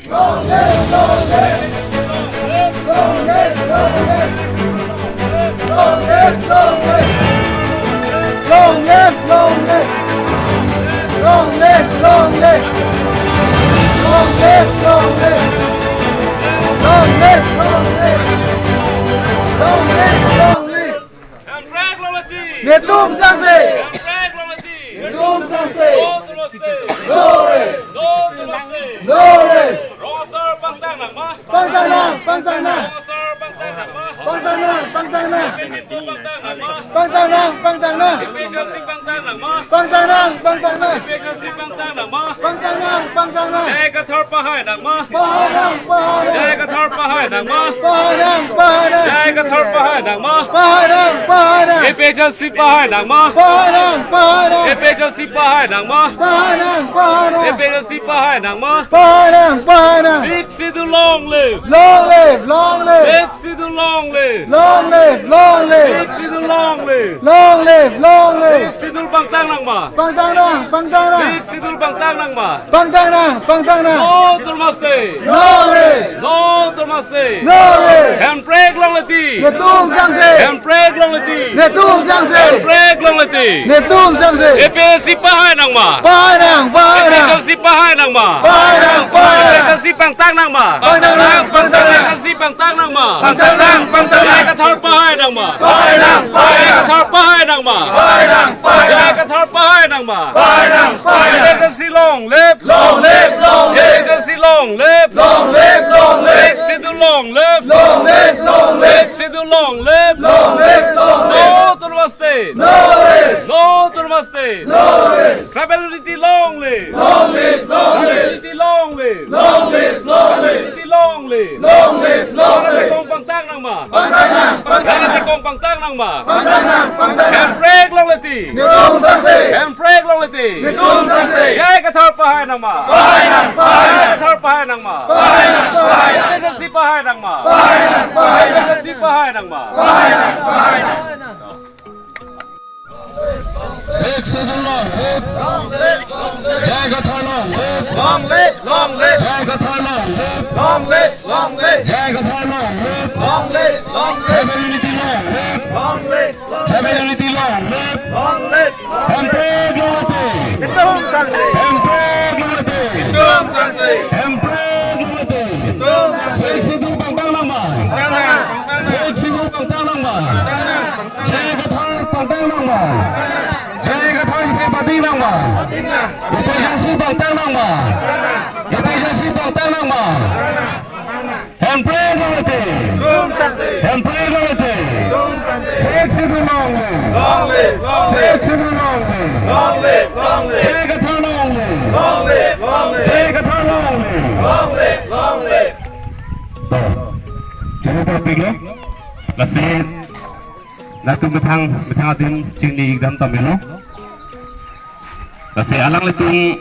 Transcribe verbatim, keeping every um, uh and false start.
Long live, long live! Long live, long live! Long live, long live! Long live, long live! Long live, long live! Long live, long live! Long live, long live! Hemprek longle ti! Netum sangse! Hemprek longle ti! Netum sangse! No to mosque! No rest! No to mosque! No rest! Rong asar pangtang nang ma? Pangtang nang, pangtang nang. Rong asar pangtang nang ma? Pangtang nang, pangtang nang. Pangtang nang ma? Pangtang nang, pangtang nang. A P H L C pangtang nang ma? Pangtang nang, pangtang nang. A P H L C pangtang nang ma? Pangtang nang, pangtang nang. J I Kathar pahai nang ma? Pahai nang, pahai nang. J I Kathar pahai nang ma? Pahai nang, pahai nang. J I Kathar pahai nang ma? Pahai nang, pahai nang. A P H L C pahai nang ma? Pahai nang, pahai nang. A P H L C pahai nang ma? Pahai nang, pahai nang. A P H L C pahai nang ma? Pahai nang, pahai nang. Sixth Schedule long live! Long live, long live! Sixth Schedule long live! Long live, long live! Sixth Schedule long live! Long live, long live! Sixth Schedule pangtang nang ma? Pangtang nang, pangtang nang! Sixth Schedule pangtang nang ma? Pangtang nang, pangtang nang! No to mosque! No rest! No to mosque! No rest! Hemprek longle ti! Netum sangse! Hemprek longle ti! Netum sangse! Hemprek longle ti! Netum sangse! A P H L C pahai nang ma? Pahai nang, pahai nang! A P H L C pahai nang ma? Pahai nang, pahai nang! A P H L C pangtang nang ma? Pangtang nang, pangtang nang! A P H L C pangtang nang ma? Pangtang nang, pangtang nang! J I Kathar pahai nang ma? Pahai nang, pahai nang! J I Kathar pahai nang ma? Pahai nang, pahai nang! J I Kathar pahai nang ma? Pahai nang, pahai nang! A P H L C long live! Long live, long live! A P H L C long live! Long live, long live! Sixth Schedule long live! Long live, long live! Sixth Schedule long live! Long live, long live! No to mosque! No rest! No to mosque! No rest! Tribal unity long live! Long live, long live! Tribal unity long live! Long live, long live! Tribal unity long live! Long live, long live! Rong asar pangtang nang ma? Pangtang nang, pangtang nang! Rong asar pangtang nang ma? Pangtang nang, pangtang nang! Hemprek longle ti! Netum sangse! Hemprek longle ti! Netum sangse! J I Kathar pahai nang ma? Pahai nang, pahai nang! J I Kathar pahai nang ma? Pahai nang, pahai nang! A P H L C pahai nang ma? Pahai nang, pahai nang! A P H L C pahai nang ma? Pahai nang, pahai nang! Sixth Schedule long live! J I Kathar long live! Long live, long live! J I Kathar long live! Long live, long live! J I Kathar long live! Long live, long live! Tribal unity long live! Long live, long live! Tribal unity long live! Long live, long live! Hemprek longle ti! Netum sangse! Hemprek longle ti! Netum sangse! Hemprek longle ti! Netum sangse! Sixth Schedule pangtang nang ma? Pangtang nang, pangtang nang! Sixth Schedule pangtang nang ma? Pangtang nang, pangtang nang! J I Kathar pangtang nang ma? J I Kathar ipai pati nang ma? Ipai jangsi pangtang nang ma? Ipai jangsi pangtang nang ma? Hemprek longle ti! Hemprek longle ti! Sixth Schedule long live! Sixth Schedule long live! J I Kathar long live! J I Kathar long live! To, chini topik lo. Lasi latum methang methang adim chingni-ik dam tame lo. Lasi alanglitum